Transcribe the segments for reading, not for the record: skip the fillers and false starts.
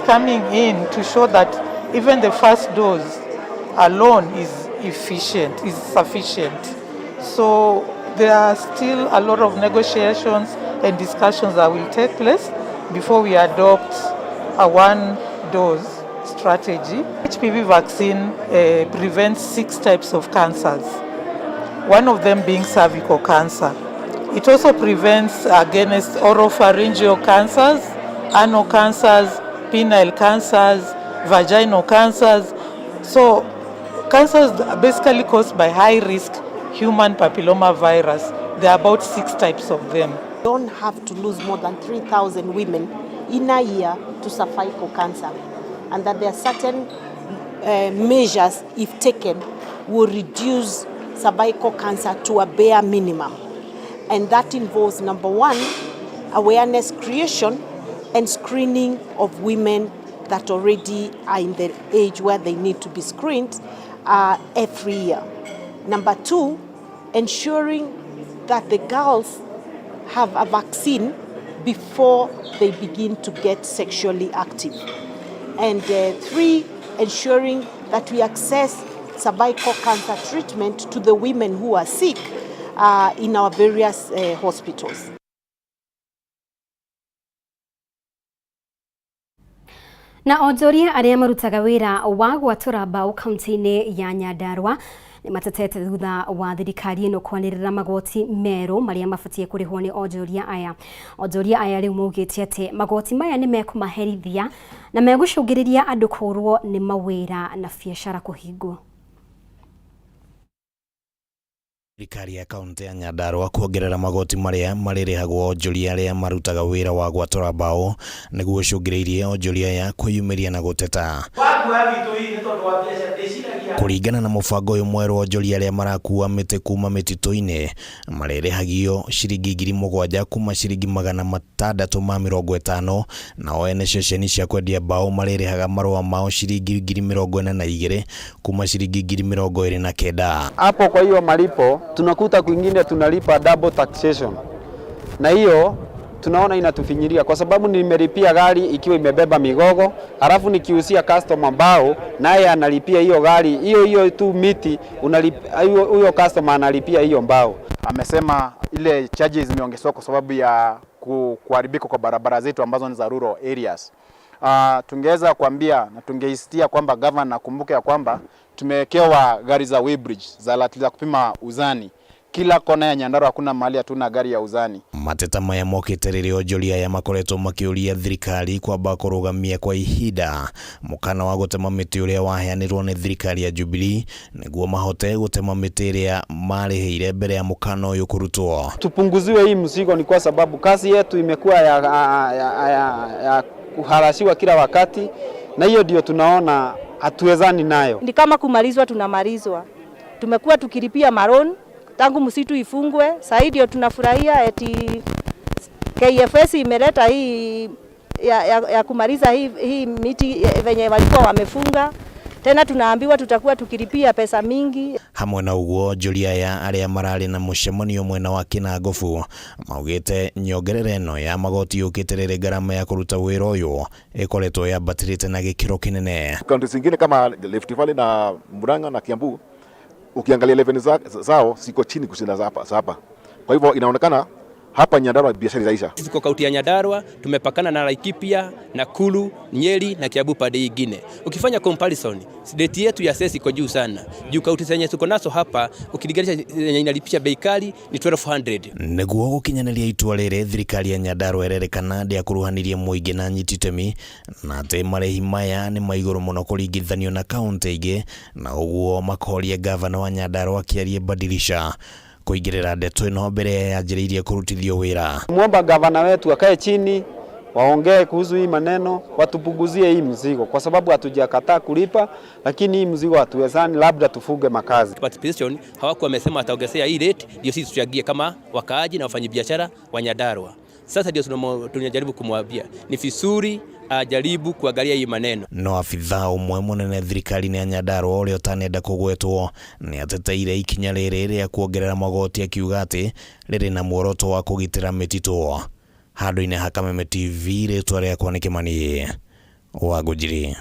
coming in to show that even the first dose alone is efficient, is sufficient. So there are still a lot of negotiations and discussions that will take place before we adopt a one dose strategy. HPV vaccine prevents 6 types of cancers, one of them being cervical cancer. It also prevents against oropharyngeal cancers, anal cancers, penile cancers, vaginal cancers. So cancers basically caused by high-risk human papilloma virus. There are about 6 types of them. Don't have to lose more than 3,000 women in a year to cervical cancer, and that there are certain measures, if taken, will reduce cervical cancer to a bare minimum. And that involves, number one, awareness creation and screening of women that already are in the age where they need to be screened every year. Number two, ensuring that the girls have a vaccine before they begin to get sexually active. And three, ensuring that we access cervical cancer treatment to the women who are sick in our various hospitals. Na onjoria arĩa marutaga wĩra wa gwatũra mbaũ kaunti-inĩ ya Nyandarua nĩ matetete thutha wa thirikari ĩno kwanĩrĩra magoti merũ marĩa mabatiĩ kũrĩhwo nĩ onjoria aya. Onjoria aya rĩu maugĩte atĩ magoti maya nĩ mekũmaherithia na megũcũngĩrĩria andũ kũrwo nĩ mawĩra na biacara kũhingwo. Thirikari ya kaunti ya Nyandarua kuongerera magoti marĩa marĩrĩhagwo onjoria arĩa marutaga wĩra wa gwatũra mbaũ nĩguo ũcũngĩrĩirie onjoria aya kwĩyumĩria na gũteta. Kũringana na mũbango ũyũ mwerũ, onjoria arĩa marakua mĩtĩ kuma mĩtitũ-inĩ marĩrĩhagio ciringi 7,000 kuma ciringi 650, nao ene ceceni cia kwendia mbaũ marĩrĩhaga marũa mao ciringi 42,000 kuma ciringi 29,000. Hapo kwa hiyo malipo tunakuta kwingine tunalipa double taxation, na hiyo tunaona inatufinyiria kwa sababu nimelipia gari ikiwa imebeba migogo, halafu nikiusia customer mbao naye analipia hiyo gari hiyo hiyo tu miti, huyo customer analipia hiyo mbao. Amesema ile charges zimeongezewa kwa sababu ya kuharibika kwa barabara zetu ambazo ni za rural areas. Tungeweza kuambia na tungeistia kwamba governor akumbuke ya kwamba tumewekewa gari za weighbridge za ratili za kupima uzani. Kila kona ya Nyandarua hakuna mahali hatuna gari ya uzani. Mateta maya mokĩte rĩrĩa onjoria aya makoretwo makĩũria thirikari kwamba kũrũgamia kwa ihinda mũkana wa gũtema mĩtĩ ũrĩa waheanirwo nĩ thirikari ya Jubilee nĩguo mahote gũtema mĩtĩ ĩrĩa marĩhĩire mbere ya mũkana ũyũ kũrutwo. Tupunguziwe hii mzigo ni kwa sababu kazi yetu imekuwa ya kuharasiwa kila wakati, na hiyo ndio tunaona hatuwezani nayo. Ni kama kumalizwa, tunamalizwa. Tumekuwa tukilipia maroon tangu msitu ifungwe. Sasa ndio tunafurahia eti KFS imeleta hii ya kumaliza hii miti venye walikuwa wamefunga. Tena tunaambiwa tutakuwa tukilipia pesa mingi. Hamwe na uguo, onjoria aya arĩa mararĩ na mũcemanio mwena wa Kinangofu maugĩte nyongerera ĩno ya magoti yũkĩte rĩrĩ ngarama ya kũruta wĩra ũyũ ĩkoretwo yambatĩrĩte na gĩkĩro kĩnene. Kaunti zingine kama Rift Valley na Murang'a na Kiambu, ukiangalia revenue zao ziko chini kushinda za hapa. Kwa hivyo inaonekana hapa Nyandarua biashara zaisha. Tuko kaunti ya Nyandarua tumepakana na Laikipia, Nakuru, Nyeri na Kiambu pande nyingine. Ukifanya comparison, rate yetu ya cess iko juu sana. Juu kaunti zenye tuko nazo hapa ukilinganisha yenye inalipisha bei kali ni 1200. Nĩguo gũkinyanĩria itua rĩrĩ, thirikari ya Nyandarua ĩrerĩkana ndĩakuruhanirie mũingĩ na anyiti itemi na atĩ marĩhi maya nĩ ma igũrũ mũno kũringithanio na kaunti ingĩ, na ũguo makoria gavana wa Nyandarua akĩarie badilisha kũingĩrĩra ndeto ĩno mbere yanjĩrĩirie kũrutithio wĩra. Muomba gavana wetu akae chini waongee kuhusu hii maneno, watupunguzie hii mzigo kwa sababu hatujakataa kulipa, lakini hii mzigo hatuwezani, labda tufuge makazi. Participation hawakuwa wamesema wataongezea hii rate, ndio sisi tuchangie kama wakaaji na wafanyabiashara wa Nyandarua. Sasa ndio tunajaribu kumwambia ni vizuri ajaribu kuangalia hii maneno. No abithaa ũmwe mũnene thirikari-inĩ ya Nyandarua ũrĩa ũtanenda kũgwetwo nĩ ateteire ikinya rĩrĩ rĩa kuongerera magoti akiuga atĩ rĩrĩ na muoroto wa kũgitĩra mĩtitũ. Handũ-inĩ ha Kameme TV, rĩtwa rĩakwa nĩ Kĩmani Wa Ngũnjiri.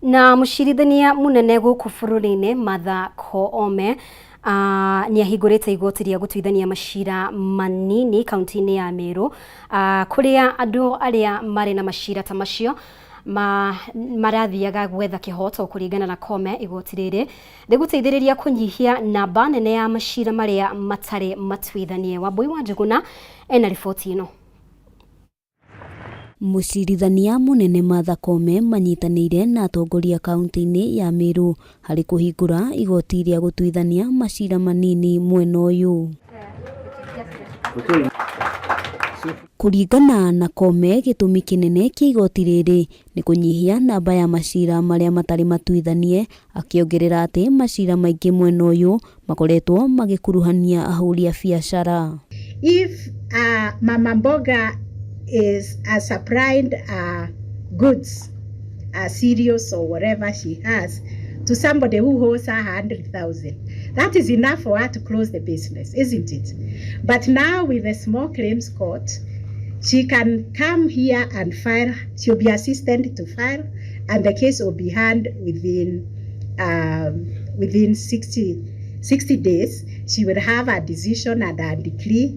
Na mũcirithania mũnene gũkũ bũrũri-inĩ Martha Koome nĩ ahingũrĩte igoti rĩa gũtuithania macira manini kaunti-inĩ ya Meru, kũrĩa andũ arĩa marĩ na macira ta macio marathiaga gwetha kĩhoto. Kũringana na Koome, igoti rĩrĩ rĩgũteithĩrĩria kũnyihia namba nene ya macira marĩa matarĩ matuithanie. Wambui wa Njũgũna ena riboti ĩno. Mũcirithania mũnene Martha Koome manyitanĩire na atongoria kaunti-inĩ ya Meru harĩ kũhingũra igoti rĩa gũtuithania macira manini mwena ũyũ. Kũringana na Koome, gĩtũmi kĩnene kĩa igoti rĩrĩ nĩ kũnyihia namba ya macira marĩa matarĩ matuithanie, akĩongerera atĩ macira maingĩ mwena ũyũ makoretwo magĩkuruhania ahũri a biacara. If Mama Mboga is supplied goods, cereals or whatever she has, to somebody who owes her 100,000, that is enough for her to close the business, isn't it? But now with the small claims court, she can come here and file, she'll be assisted to file, and the case will be heard within 60 days. She will have a decision and a decree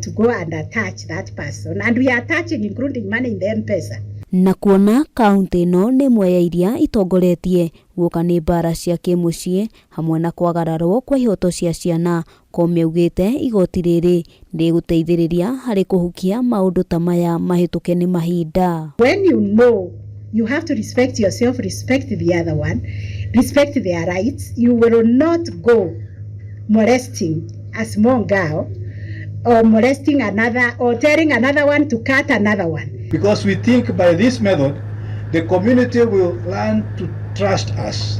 to go and attach that person. And we are attaching, including money in the M-Pesa. Na kuona kaunti ĩno nĩ ĩmwe ya iria itongoretie guoka nĩ mbara cia kĩmũciĩ hamwe na kwagararwo kwa ihoto cia ciana, Koome augĩte igoti rĩrĩ rĩgũteithĩrĩria harĩ kũhukia maũndũ ta maya mahĩtũke nĩ mahinda. When you know you have to respect yourself, respect the other one, respect their rights, you will not go molesting a small girl or molesting another or telling another one to cut another one. Because we think by this method, the community will learn to trust us.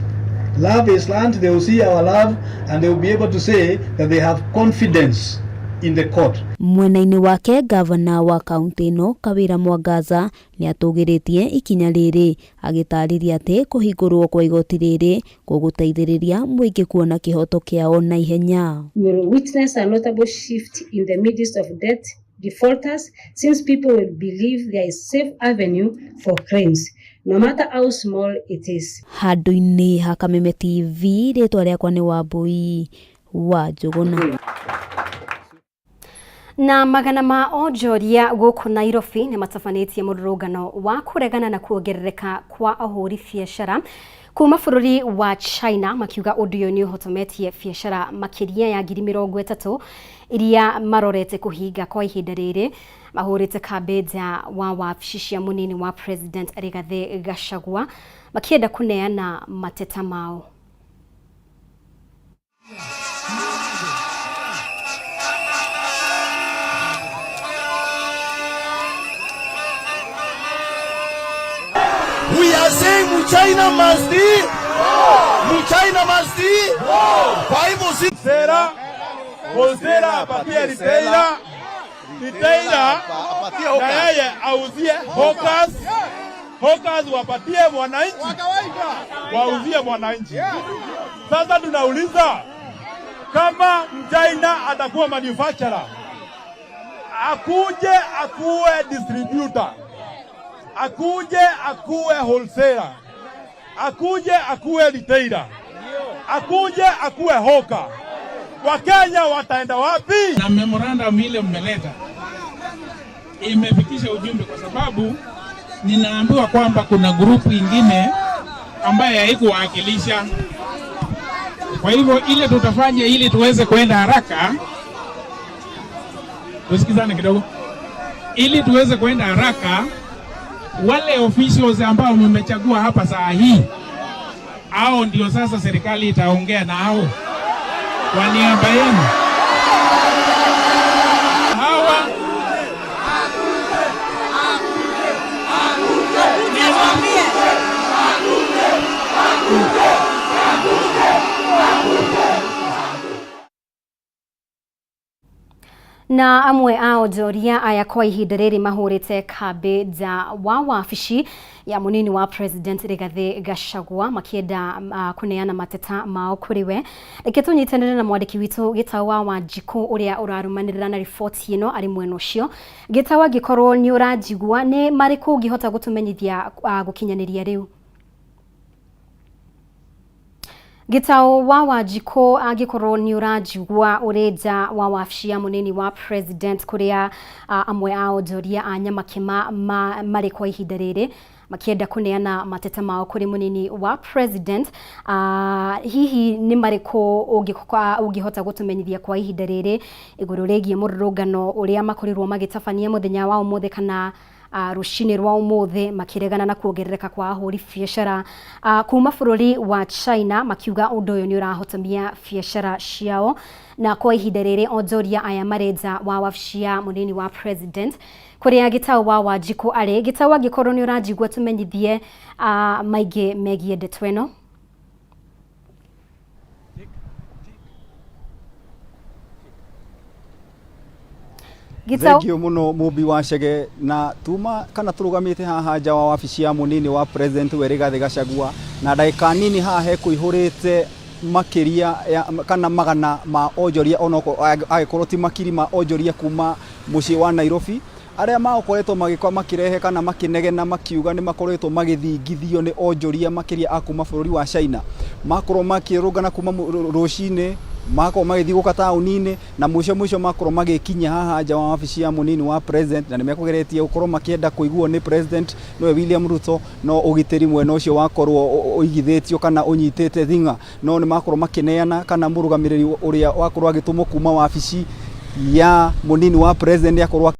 Love is learned, they will see our love and they will be able to say that they have confidence in the court. Mwena-inĩ wake, gavana wa kaunti ĩno Kawĩra Mwangaza nĩ atũgĩrĩtie ikinya rĩrĩ, agĩtarĩria atĩ kũhingũrwo kwa igoti rĩrĩ gũgũteithĩrĩria mũingĩ kuona kĩhoto kĩao na ihenya. We will witness a notable shift in the midst of debt defaulters, since people will believe there is safe avenue for claims, no matter how small it is. Handũ-inĩ ha Kameme TV, rĩtwa rĩakwa nĩ Wambui wa Njũgũna. Na magana ma onjoria gũkũ Nairobi nĩ matabanĩtie mũrũrũngano wa kũregana na kuongerereka kwa ahũri biacara kuma bũrũri wa China, makiuga ũndũ ũyũ nĩ ũhotometie biacara makĩria ya 30,000 iria marorete kũhinga kwa ihinda rĩrĩ. Mahũrĩte kambĩ nja wa wabici cia mũnini wa President Rigathĩ Gachagua makĩenda kũneana mateta mao. We are saying Mchina must be. Mchina must be. Kwa hivyo si sera wholesaler apatie retailer, retailer na yeye auzie hawkers, hawkers wapatie mwananchi, wauzie mwananchi. Sasa tunauliza, kama Mchina atakuwa manufacturer, akuje akuwe distributor, akuje akuwe wholesaler, akuje akuwe retailer, akuje akuwe hawker, Wakenya wataenda wapi? Na memorandum ile mmeleta imefikisha ujumbe, kwa sababu ninaambiwa kwamba kuna grupu ingine ambaye haikuwakilisha. Kwa hivyo ile tutafanya ili tuweze kwenda haraka, tusikizane kidogo, ili tuweze kwenda haraka, wale officials ambao mmechagua hapa saa hii, hao ndio sasa serikali itaongea na hao kwa niaba yenu. Hawa Na amwe a onjoria aya kwa ihinda rĩrĩ mahũrĩte kambĩ nja wa wabici ya mũnini wa President Rigathĩ Gachagua makĩenda kũneana mateta mao kũrĩ we. Reke tũnyitanĩre na mwandĩki witũ Gĩtaũ wa Wanjikũ ũrĩa ũrarũmanĩrĩra na riboti ĩno arĩ mwena ũcio. Gĩtaũ, angĩkorwo nĩ ũranjigua, nĩ marĩkũ ũngĩhota gũtũmenyithia gũkinyanĩria rĩu? Gĩtaũ wa Wanjikũ, angĩkorwo nĩ ũranjigua ũrĩ nja wa wabici ya mũnini wa President kũrĩa amwe a onjoria a Nyamakĩma marĩ kwa ihinda rĩrĩ makĩenda kũneana mateta mao kũrĩ mũnini wa President, hihi nĩ marĩkũ ũngĩhota gũtũmenyithia kwa ihinda rĩrĩ igũrũ rĩgiĩ mũrũrũngano ũrĩa makorirwo magĩtabania mũthenya wa ũmũthĩ kana rũcinĩ rwa ũmũthĩ makĩregana na kuongerereka kwa ahũri biacara kuma bũrũri wa China, makiuga ũndũ ũyũ nĩ ũrahotomia biacara ciao? Na kwa ihinda rĩrĩ onjoria aya marĩ nja wa wabici ya mũnini wa President kũrĩa Gĩtaũ wa Wanjikũ arĩ. Gĩtaũ, angĩkorwo nĩ ũranjigua, tũmenyithie maingĩ megiĩ ndeto ĩno. Thengio muno, Mumbi wa Chege. Na tuma kana tũrũgamĩte haha nja wa wabici ya mũnini wa President we Rigathĩ Gachagua, na ndagĩka nini haha hekũihũrĩte makĩria ya, kana magana ma onjoria, onokorwo angĩkorwo ti makiri ma onjoria kuma mũciĩ wa Nairobi, arĩa makoretwo magĩkorwo makĩrehe kana makĩnegena makiuga nĩ makoretwo magĩthingithio nĩ onjoria makĩria a kuma bũrũri wa China. Makorwo makĩrũngana kuma rũcinĩ, makorwo magĩthiĩ gũka taũni-inĩ, na mũico mũico makorwo magĩkinya haha nja wa wabici ya mũnini wa President, na nĩ mekũgeretie gũkorwo makĩenda kũiguo nĩ President nĩwe William Ruto, no ũgitĩri mwena ũcio wakorwo ũigithĩtio kana ũnyitĩte thing'a. No nĩ makorwo makĩneana kana mũrũgamĩrĩri ũrĩa wakorwo agĩtũmwo kuma wabici ya mũnini wa President nĩ akorwo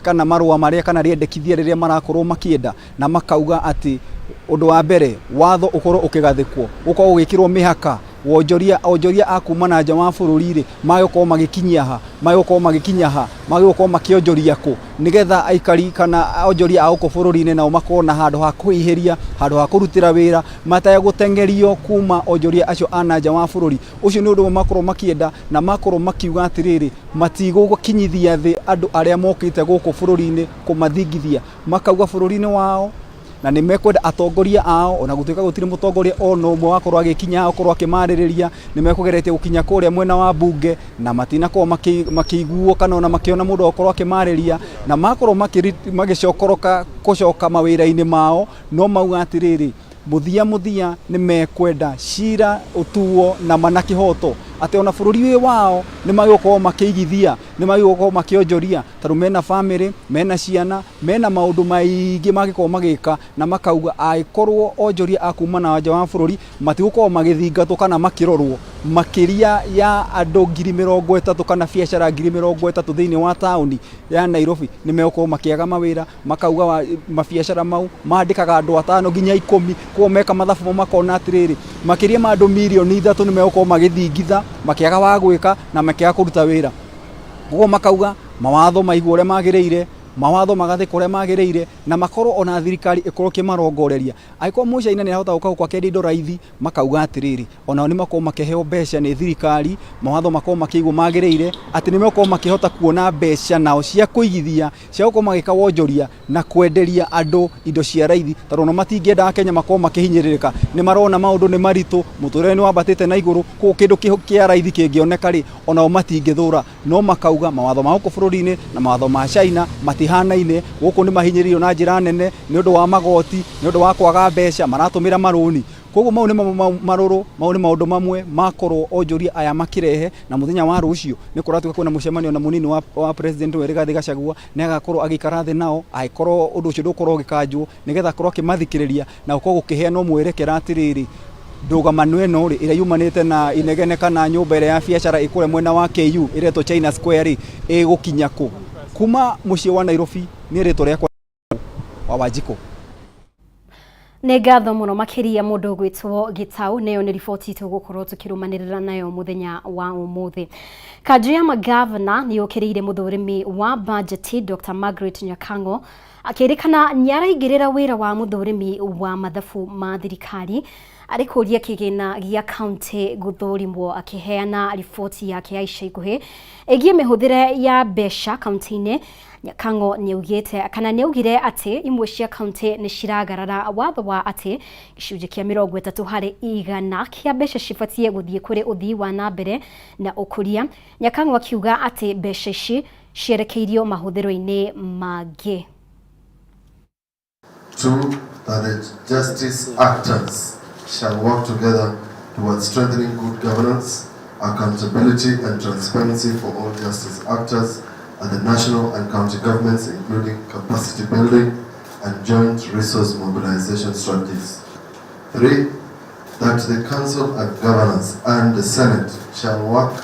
kana marũa marĩa kana rĩendekithia rĩrĩa marakorwo makĩenda, na makauga atĩ ũndũ wa mbere watho ũkorwo ũkĩgathĩkwo, gũkorwo gũgĩkĩrwo mĩhaka wonjoria, onjoria a kuma na nja wa bũrũri rĩ magĩkorwo magĩkinyia ha, magĩkorwo magĩkinya ha, magĩkorwo makĩonjoria kũ, nĩgetha aikari kana onjoria a gũkũ bũrũri-inĩ nao makorwo na handũ ha kwĩihĩria, handũ ha kũrutĩra wĩra mategũteng'erio kuma onjoria acio a na nja wa bũrũri. Ũcio nĩ ũndũ ũmwe makorwo makĩenda, na makorwo makiuga atĩrĩrĩ, matigũkinyithia thĩ andũ arĩa mokĩte gũkũ bũrũri-inĩ kũmathingithia. Makauga bũrũri-inĩ wao na nĩ mekwenda atongoria ao, ona gũtuĩka gũtirĩ mũtongoria ona ũmwe wakorwo agĩkinya akorwo akĩmarĩrĩria. Nĩ mekũgeretie gũkinya kũrĩa mwena wa mbunge na matinakorwo makĩiguo kana ona makĩona mũndũ akorwo akĩmarĩria, na makorwo magĩcokoroka gũcoka mawĩra-inĩ mao. No mauga atĩrĩrĩ, mũthia mũthia nĩ mekwenda cira ũtuo na mana kĩhoto, atĩ ona bũrũri wĩ wao nĩ magĩgũkorwo makĩigithia, nĩ magĩgũkorwo makĩonjoria, tondũ mena bamĩrĩ, mena ciana, mena maũndũ maingĩ mangĩkorwo magĩka. Na makauga angĩkorwo onjoria a kuma na nja wa bũrũri matigũkorwo magĩthingatwo kana makĩrorwo, makĩria ya andũ 30,000 kana biacara 30,000 thĩinĩ wa taũni ya Nairobi nĩ megũkorwo makĩaga mawĩra. Makauga mabiacara mau mandĩkaga andũ 5 nginya 10, koguo meka mathabu makona atĩrĩrĩ, makĩria ma andũ 3 mirioni nĩ megũkorwo magĩthingitha, makĩaga wa gwĩka na makĩaga kũruta wĩra. Koguo makauga mawatho maigwo ũrĩa magĩrĩire, mawatho magathĩkwo ũrĩa magĩrĩire, na makorwo ona thirikari ĩkorwo ĩkĩmarongoreria. Angĩkorwo mũcaina nĩ arahota gũka gũkũ akendia indo raithi, makauga atĩrĩrĩ, onao nĩ makorwo makĩheo mbeca nĩ thirikari, mawatho makorwo makĩigwo magĩrĩire, atĩ nĩ megũkorwo makĩhota kuona mbeca nao cia kũigithia, cia gũkorwo magĩka wonjoria na kwenderia andũ indo cia raithi, tondũ ona matingĩenda Akenya makorwo makĩhinyĩrĩrĩka. Nĩ marona maũndũ nĩ maritũ, mũtũrĩre nĩ wambatĩte na igũrũ, koguo kĩndũ kĩa raithi kĩngĩoneka rĩ, onao matingĩthũra. No makauga mawatho ma gũkũ bũrũri-inĩ na mawatho ma China matihanaine. Gũkũ nĩ mahinyĩrĩirio na njĩra nene nĩ ũndũ wa magoti, nĩ ũndũ wa kwaga mbeca, maratũmĩra marũni. Koguo mau nĩ marũrũ, mau nĩ maũndũ mamwe makorwo onjoria aya makĩrehe. Na mũthenya wa rũciũ nĩ kũratuĩka kwĩna mũcemanio na mũnini wa President we Rigathĩ Gachagua, nĩ agakorwo agĩikara thĩ nao angĩkorwo ũndũ ũcio ndũgũkorwo ũgĩkanjwo, nĩgetha akorwo akĩmathikĩrĩria na gũkorwo gũkĩheanwo mwerekera atĩrĩrĩ, ndũgamano ĩno rĩ, ĩrĩa yumanĩte na inegene kana nyũmba ĩrĩa ya biacara ĩkũrĩa mwena wa KU ĩretwo China Square rĩ, ĩgũkinya kũ? Kuma mũciĩ wa Nairobi, niĩ rĩtwa rĩakwa wa Wanjikũ. Nĩ ngatho mũno makĩria mũndũ ũgwĩtwo Gĩtau. Nĩyo nĩ riboti tũgũkorwo tũkĩrũmanĩrĩra nayo mũthenya wa ũmũthĩ. Kanjũ ya magavana nĩ yũkĩrĩire mũthũrimi wa bajeti Dr. Margaret Nyakang'o akĩrĩkana nĩaraingĩrĩra wĩra wa mũthũrimi wa mathabu ma thirikari arĩ kũria kĩgĩna gĩa kaunti gũthũrimwo. Akĩheana riboti yake ya ica ikuhĩ ĩgiĩ mĩhũthĩre ya mbeca kaunti-inĩ, Nyakang'o nĩaugĩte kana nĩaugire atĩ imwe cia kaunti nĩ ciragarara watho wa atĩ gĩcunjĩ kĩa 30% kĩa mbeca cibatiĩ gũthiĩ kũrĩ ũthii wa na mbere na ũkũria. Nyakang'o akiuga atĩ mbeca ici cierekeirio mahũthĩro-inĩ mangĩ. Two, that the justice actors shall work together towards strengthening good governance, accountability and transparency for all justice actors at the national and county governments, including capacity building and joint resource mobilization strategies. Three, that the Council of Governors and the Senate shall work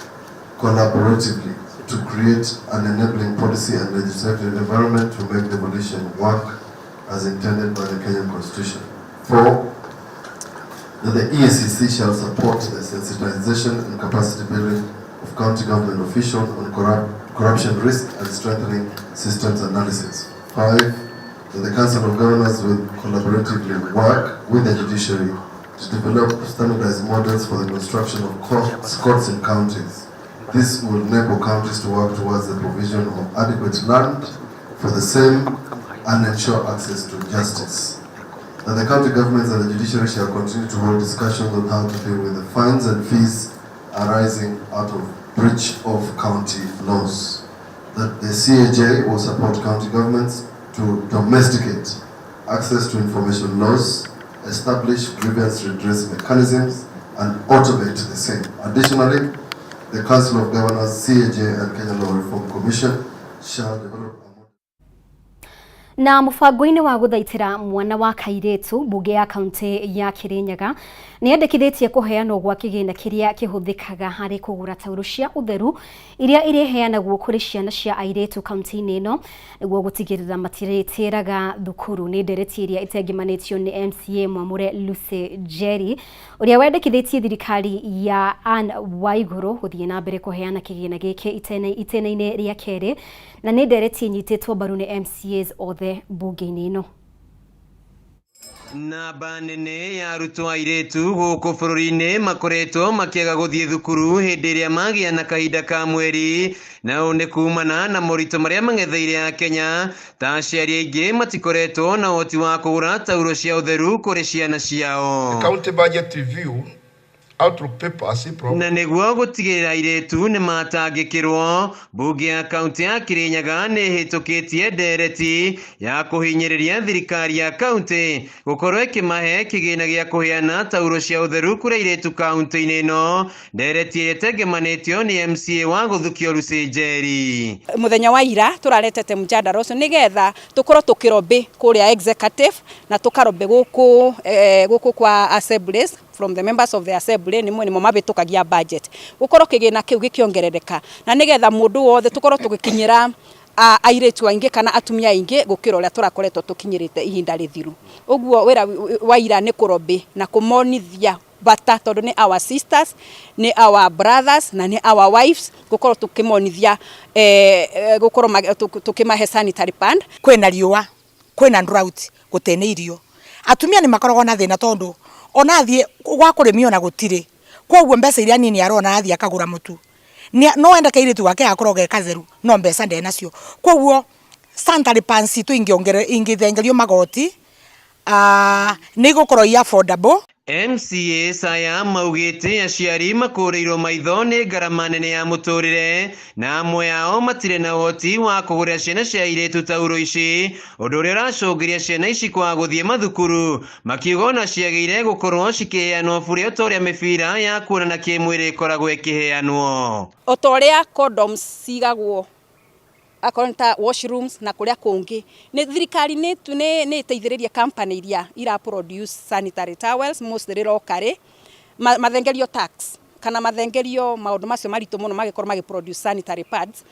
collaboratively to create an enabling policy and legislative environment to make devolution work as intended by the Kenyan Constitution. Four, that the EACC shall support the sensitization and capacity building of county government officials on corruption risk and strengthening systems analysis. Five, that the Council of Governors will collaboratively work with the judiciary to develop standardized models for the construction of courts in counties. This will enable counties to work towards the provision of adequate land for the same and ensure access to justice. That the county governments and the judiciary shall continue to hold discussions on how to deal with the fines and fees arising out of breach of county laws. That the CAJ will support county governments to domesticate access to information laws, establish grievance redress mechanisms, and automate the same. Additionally, the Council of Governors, CAJ, and Kenya Law Reform Commission shall develop Na mũbango-inĩ wa gũthaitĩra mwana wa kairĩtu, mbunge ya kaunti ya Kirinyaga nĩ yendekithĩtie kũheanwo gwa kĩgĩna kĩrĩa kĩhũthĩkaga harĩ kũgũra taurũ cia ũtheru iria irĩheanagwo kũrĩ ciana cia airĩtu kaunti-inĩ ĩno nĩguo gũtigĩrĩra matirĩtĩraga thukuru. Nĩ ndereti ĩrĩa ĩtengemanĩtio nĩ MCA Mwamũre Lucy Njeri ũrĩa wendekithĩtie thirikari ya Anne Waigũrũ gũthiĩ na mbere kũheana kĩgĩna gĩkĩ itĩna-inĩ rĩa kerĩ, na nĩ ndereti ĩnyitĩtwo mbaru nĩ MCAs othe mbunge-inĩ ĩno. Namba nene ya arutwo airĩtu gũkũ bũrũri-inĩ makoretwo makĩaga gũthiĩ thukuru hĩndĩ ĩrĩa magĩa na kahinda ka mweri, na ũũ nĩ kumana na moritũ marĩa mang'etheire Akenya ta aciari aingĩ matikoretwo na ũhoti wa kũgũra taurũ cia ũtheru kũrĩ ciana ciao. The county budget review outlook paper CIPRO Na nĩguo gũtigĩrĩra airĩtu nĩ matangĩkĩrwo, mbunge ya kaunti ya Kirinyaga nĩ ĩhĩtũkĩtie ndereti ya kũhinyĩrĩria thirikari ya kaunti gũkorwo ĩkĩmahe kĩgĩna gĩa kũheana taurũ cia ũtheru kũrĩ airĩtu kaunti-inĩ ĩno, ndereti ĩrĩa ĩtengemanĩtio nĩ MCA wa Gũthukio Lucy Njeri. Muthenya wa ira turaretete mjadala ucio nigetha tukorwo tukirobĩ kuria executive na tukarobĩ guku kwa assemblies from the members of the assembly nimwe nimo mabitukagia budget gukorwo kigina kiu gikiongerereka na nigetha mundu wothe tukorwo tugikinyira airĩtu aingĩ kana atumia aingĩ gũkĩra ũrĩa tũrakoretwo tũkinyĩrĩte ihinda rĩthiru. Ũguo wĩra wa ira nĩ kũrobĩ na kũmonithia bata tondũ nĩ our sisters, nĩ our brothers na nĩ our wives, gũkorwo tũkĩmonithia gũkorwo tũkĩmahe sanitary pad. Kwĩna riũa, kwĩna drought, gũtene irio, atumia nĩ makoragwo na thĩna tondũ ona athiĩ gwa kũrĩmio na gũtirĩ, koguo mbeca iria nini arona athiĩ akagũra mũtu, no ende kairĩtu gake gakorwo ge katheru no mbeca ndenacio. Koguo sanitary pads citũ ingĩthengerio magoti nĩ igũkorwo i affordable. MCA Saya maugĩte aciari makũrĩirwo maitho nĩ ngarama nene ya mũtũrĩre na amwe ao matirĩ na ũhoti wa kũgũrĩra ciana cia airĩtu taurũ ici, ũndũ ũrĩa ũracũngĩrĩria ciana ici kwaga gũthiĩ mathukuru, makiuga ona ciagĩrĩire gũkorwo cikĩheanwo bure o ta ũrĩa mĩbira ya kuonana kĩmwĩrĩ ĩkoragwo ĩkĩheanwo. O ta ũrĩa condoms cigagwo akorwo nĩ ta washrooms na kũrĩa kũngĩ, nĩ thirikari nĩ ĩteithĩrĩrie company iria ira produce sanitary towels mostly locally, mathengerio tax kana mathengerio maũndũ macio maritũ mũno magĩkorwo magĩ produce sanitary pads,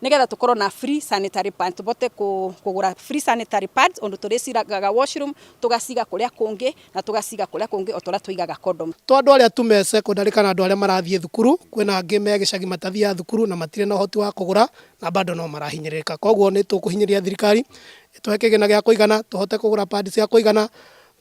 Nigetha tukorwo na free sanitary pads, tubote kugura free sanitary pads undu turiciraga washroom, tugaciga kuria kungi na tugaciga kuria kungi o turia tuigaga condom. To andũ arĩa tu me secondary kana andũ arĩa marathiĩ thukuru, kwĩna angĩ me gĩcagi matathiaga thukuru na matirĩ na ũhoti wa kũgũra na bado no marahinyĩrĩrĩka. Koguo nĩ tũkũhinyĩrĩria thirikari ĩtũhe kĩgĩna gĩa kũigana, tũhote kũgũra pad cia kũigana,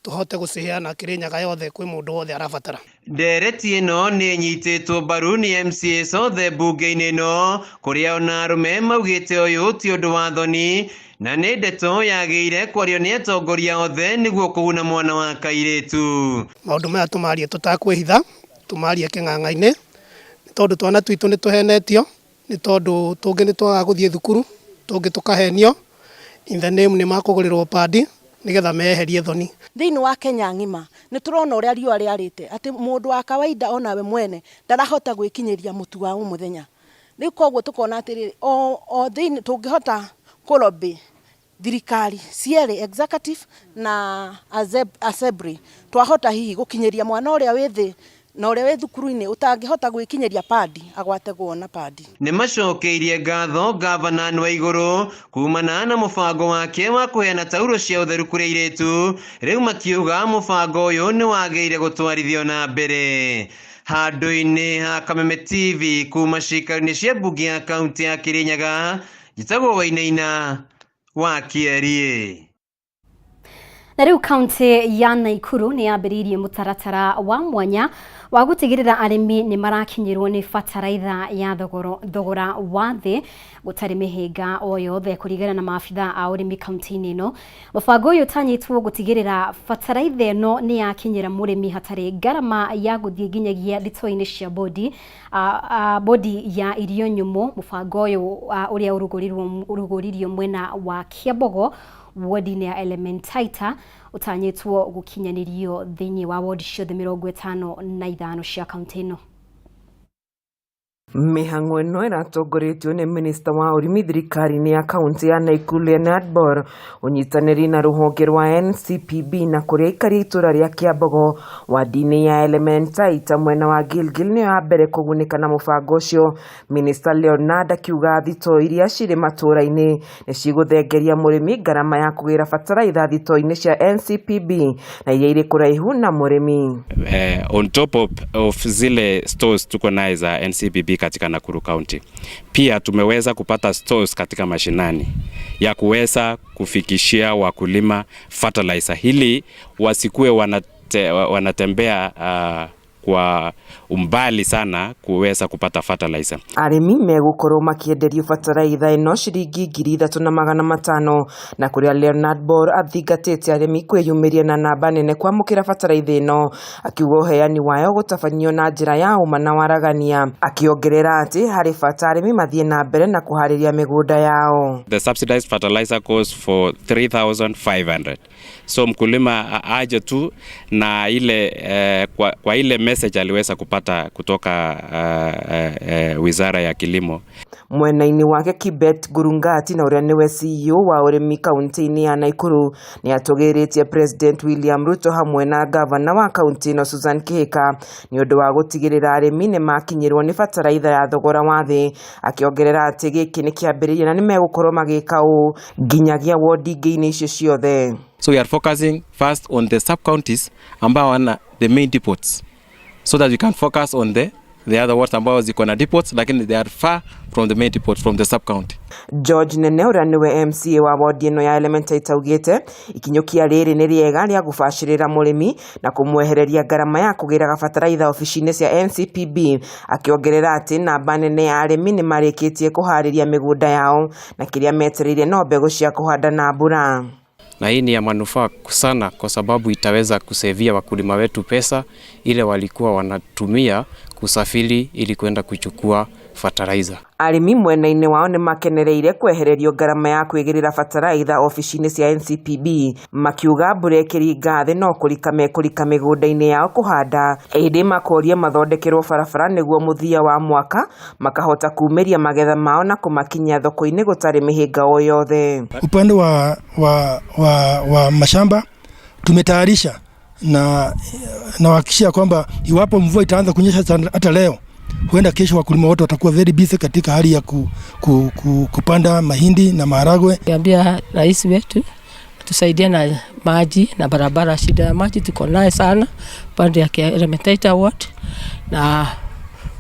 tũhote gũciheana Kĩrĩnyaga yothe kwĩ mũndũ wothe arabatara. Ndereti ĩno nĩ ĩnyitĩtwo mbaru nĩ MCAs othe mbunge-inĩ ĩno, kũrĩa ona arũme maugĩte ũyũ ti ũndũ wa thoni na nĩ ndeto yagĩire kwario nĩ atongoria othe nĩguo kũguna mwana wa kairĩtu. Maũndũ maya tũmarie tũtakwĩhitha, tũmarie kĩng'ang'a-inĩ, nĩ tondũ twana twitũ nĩ tũhenetio, nĩ tondũ tũngĩ nĩ twagaga gũthiĩ thukuru, tũngĩ tũkahenio in the name nĩ makũgũrĩrwo padi nĩgetha meherie thoni. Thĩinĩ wa Kenya ng'ima nĩ tũrona ũrĩa riũa rĩarĩte, atĩ mũndũ wa kawaida onawe mwene ndarahota gwĩkinyĩria mũtu wa o mũthenya. Rĩu koguo tũkona atĩrĩrĩ, o thĩinĩ tũngĩhota kũlobby thirikari cierĩ, executive na assembly, twahota hihi gũkinyĩria mwana ũrĩa wĩ thĩ na ũrĩa wĩ thukuru-inĩ ũtangĩhota gwĩkinyĩria padi agwate kuona padi. Nĩ macokeirie ngatho gavana Anne Waigũrũ kumana na mũbango wake wa kũheana tauro cia ũtheru kũrĩ airĩtu, rĩu makiuga mũbango ũyũ nĩ wagĩrĩire gũtwarithio na mbere. Handũ-inĩ ha Kameme TV kuma ciikaro-inĩ cia mbunge ya kaunti ya Kĩrĩnyaga, njĩtagwo Wainaina wa Kĩeriĩ. Na rĩu kaunti ya Naikuru nĩ yambĩrĩirie mũtaratara wa mwanya wa gũtigĩrĩra arĩmi nĩ marakinyĩrwo nĩ bataraitha ya thogora wa thĩ gũtarĩ mĩhĩnga o yothe kũringana na maabitha a ũrĩmi kaunti-inĩ ĩno. Mũbango ũyũ ũtanyĩtwo gũtigĩrĩra bataraitha ĩno nĩ yakinyĩra mũrĩmi hatarĩ ngarama ya gũthiĩ nginyagia thitoo-inĩ cia bodi ya irio nyũmũ. Mũbango ũyũ ũrĩa ũrugũririo mwena wa Kĩambogo wodi-inĩ ya Elementaita ũtanyĩtwo gũkinyanĩrio thĩinĩ wa wodi ciothe 55 cia kaunti ĩno. Mĩhang'o ĩno ĩratongoretio nĩ minista wa ũrĩmi thirikari-inĩ ya kaunti ya Nakuru Leonard Bor, ũnyitanĩri na rũhonge rwa NCPB na kũrĩa aikari a itũra rĩa Kĩambogo wadi-inĩ ya Elementaita mwena wa Gilgil nĩyo ya mbere kũgunĩka na mũbango ũcio. Minista Leonard akiuga thitoo iria cirĩ matũra-inĩ nĩ cigũthengeria mũrĩmi ngarama ya kũgĩra bataraitha thitoo-inĩ cia NCPB na iria irĩ kũraihu na mũrĩmi. On top of zile stores tuko naye za NCPB katika Nakuru County, pia tumeweza kupata stores katika mashinani ya kuweza kufikishia wakulima fertilizer ili wasikue wanatembea kwa umbali sana kuweza kupata fertilizer. Arĩmi megũkorwo makĩenderio bataraitha ĩno ciringi 3,500 na kũrĩa Leonard Bor athingatĩte arĩmi kwĩyumĩria na namba nene kwamũkĩra bataraitha ĩno, akiuga ũheani wayo gũtabanio na njĩra ya ũma na waragania, akĩongerera atĩ harĩ bata arĩmi mathiĩ na mbere na kũharĩria mĩgũnda yao. The subsidized fertilizer goes for 3,500. So mkulima aje tu na ile kwa ile message aliweza kupata kutoka Wizara ya Kilimo. Mwena-inĩ wake Kibet Gurungati na ũrĩa nĩwe CEO wa ũrĩmi kaunti-inĩ ya Nakuru nĩ atũgĩrĩtie President William Ruto hamwe na gavana wa kaunti ĩno Susan Kihika nĩ ũndũ wa gũtigĩrĩra arĩmi nĩ makinyĩrwo nĩ bataraitha ya thogora wa thĩ, akĩongerera atĩ gĩkĩ nĩ kĩambĩrĩria na nĩ megũkorwo magĩka ũũ nginyagia wodi ingĩ-inĩ icio ciothe. So we are focusing first on the sub-counties ambao wana the main depots, so that we can focus on the other wards ambao ziko na depots lakini they are far from the main depot, from the sub county. George Nene ũrĩa nĩwe MCA wa wodi ĩno ya Elementaita augĩte ikinyũkia rĩrĩ nĩ rĩega rĩa gũbacĩrĩra mũrĩmi na kũmwehereria ngarama ya kũgĩraga bataraitha obici-inĩ cia NCPB, akĩongerera atĩ namba nene ya arĩmi nĩ marĩkĩtie kũharĩria mĩgũnda yao na kĩrĩa metereire no mbegũ cia kũhanda na mbura. Na hii ni ya manufaa sana kwa sababu itaweza kusevia wakulima wetu pesa ile walikuwa wanatumia kusafiri ili kwenda kuchukua fertilizer. Arĩmi mwena-inĩ wao nĩ makenereire kwehererio ngarama ya kwĩgĩrĩra bataraitha obici-inĩ cia NCPB, makiuga mbura ĩkĩringa thĩ no kũrika mekũrika mĩgũnda-inĩ yao kũhanda, ĩndĩ makoria mathondekerwo barabara nĩguo mũthia wa mwaka makahota kumĩria magetha mao na kũmakinyia thoko-inĩ gũtarĩ mĩhĩnga o yothe. Upande wa mashamba tumetayarisha na nawahakikishia kwamba iwapo mvua itaanza kunyesha hata leo, Huenda kesho wakulima wote watakuwa very busy katika hali ya kupanda mahindi na maharagwe. Niambia rais wetu tusaidie na maji na barabara. Shida ya maji tuko naye sana pande ya Elementaita Ward na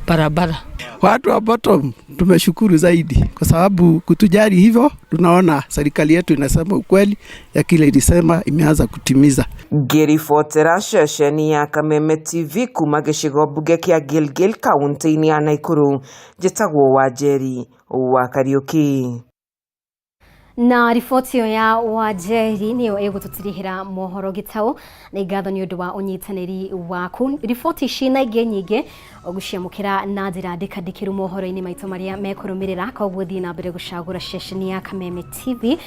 barabara. Watu wa bottom tumeshukuru zaidi kwa sababu kutujali hivyo, tunaona serikali yetu inasema ukweli ya kile ilisema imeanza kutimiza. Ngĩribotera ceceni ya Kameme TV kuma gĩcigo mbunge kĩa Gilgil kaunti-inĩ ya Nakuru, njĩtagwo Wanjeri wa Kariuki. Na riboti ĩyo ya Wanjeri nĩyo ĩgũtũtirihĩra mohoro gĩtaũ. Nĩ ngatho nĩ ũndũ wa ũnyitanĩri waku. Riboti ici na ingĩ nyingĩ ũgũciamũkĩra na njĩra ndĩkandĩkĩru mohoro-inĩ maitũ marĩa mekũrũmĩrĩra. Koguo thiĩ na mbere gũcagũra ceceni ya Kameme TV.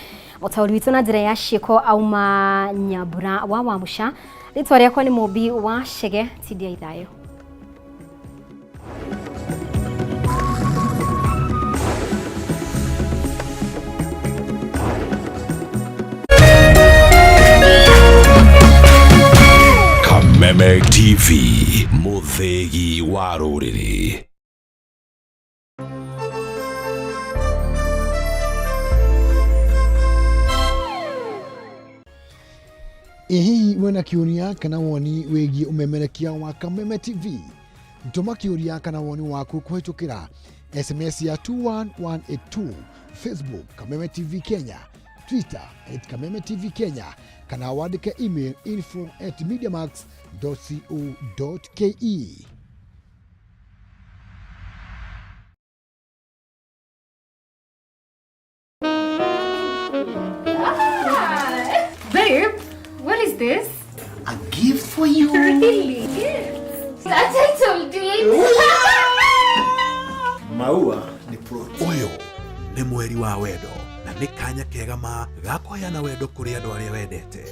Mũtaũri witũ na njĩra ya ciĩko auma Nyambura wa Wamuca. Rĩtwa rĩakwa nĩ Mũmbi wa Chege. Tindia ithayũ. Kameme TV, mũthĩgi wa rũrĩrĩ. Ĩ hihi wĩna kĩũria kana woni wĩgiĩ ũmemerekia wa Kameme TV? Tũma kĩũria kana woni waku kũhĩtũkĩra SMS ya 21182, Facebook Kameme TV Kenya, Twitter @Kameme TV Kenya, kana wandĩke email info@mediamax.co.ke. Babe, what is this? A gift for you. Really? Gifts? A title deed. Maua ni plot. Ũyũ nĩ mweri wa wendo na nĩ kanya kega ma ga kũheana wendo kũrĩ andũ arĩa wendete.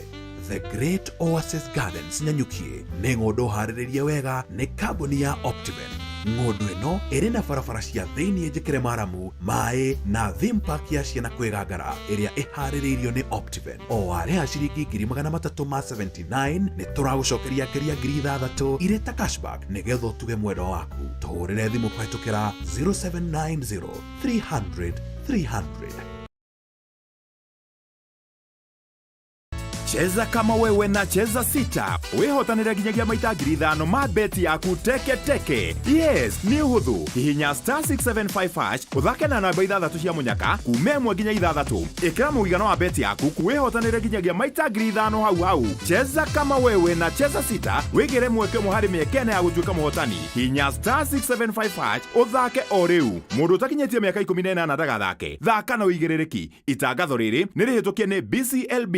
The Great Oasis Gardens Nanyuki nĩ ng'ũndũ harĩrĩrie wega nĩ kambuni ya Optiven. Ng'ũndũ ĩno ĩrĩ na barabara cia thĩiniĩ njĩkĩre maramu, maĩ na theme park ya ciana kwĩgangara ĩrĩa ĩharĩrĩirio nĩ Optiven. O warĩha ciringi 379 nĩ tũragũcokeria ngeria 6,000 irĩ ta cashback nĩgetha ũtuge mwendwa waku. Tũhũrĩre thimũ kũhetũkĩra 0790 300 300. Cheza kama wewe na Cheza Sita wihotanire nginyagia maita 5,000 ma beti yaku teke teke. Yes, nĩ ũhũthũ. Hihinya star 675 hash ũthake na namba 6 cia mũnyaka kuma 1 nginya 6. Ĩkĩra mũigana wa beti yaku wihotanire nginyagia maita 5,000 hau hau. Cheza kama wewe na Cheza Sita wĩgĩre mweke ũmwe harĩ mĩeke ĩna ya gũtuĩka mũhotani. Hihinya star 675 hash ũthake o rĩu. Mũndũ ũtakinyĩtie mĩaka 18 ndagathake. Thaka na ũigĩrĩrĩki. Itangatho rĩrĩ nĩ rĩhĩtũkie nĩ BCLB.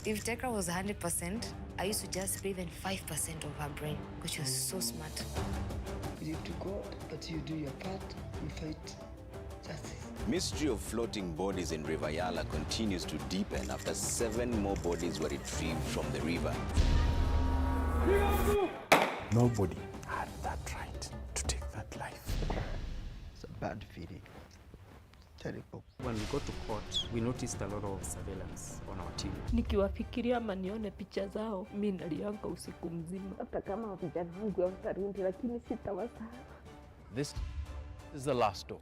If Tekra was 100%, I used to just breathe in 5% of her brain because she was so smart. Believe to God that you do your part and fight justice. Mystery of floating bodies in River Yala continues to deepen after 7 more bodies were retrieved from the river. Nobody had that right to take that life. It's a bad feeling. Terrible. When we got to court, we noticed a lot of surveillance on our team. Nikiwafikiria ama nione picha zao, mi nalianga usiku mzima. Hata kama vijana wangu hawatarudi, lakini sitawasahau. This is the last door.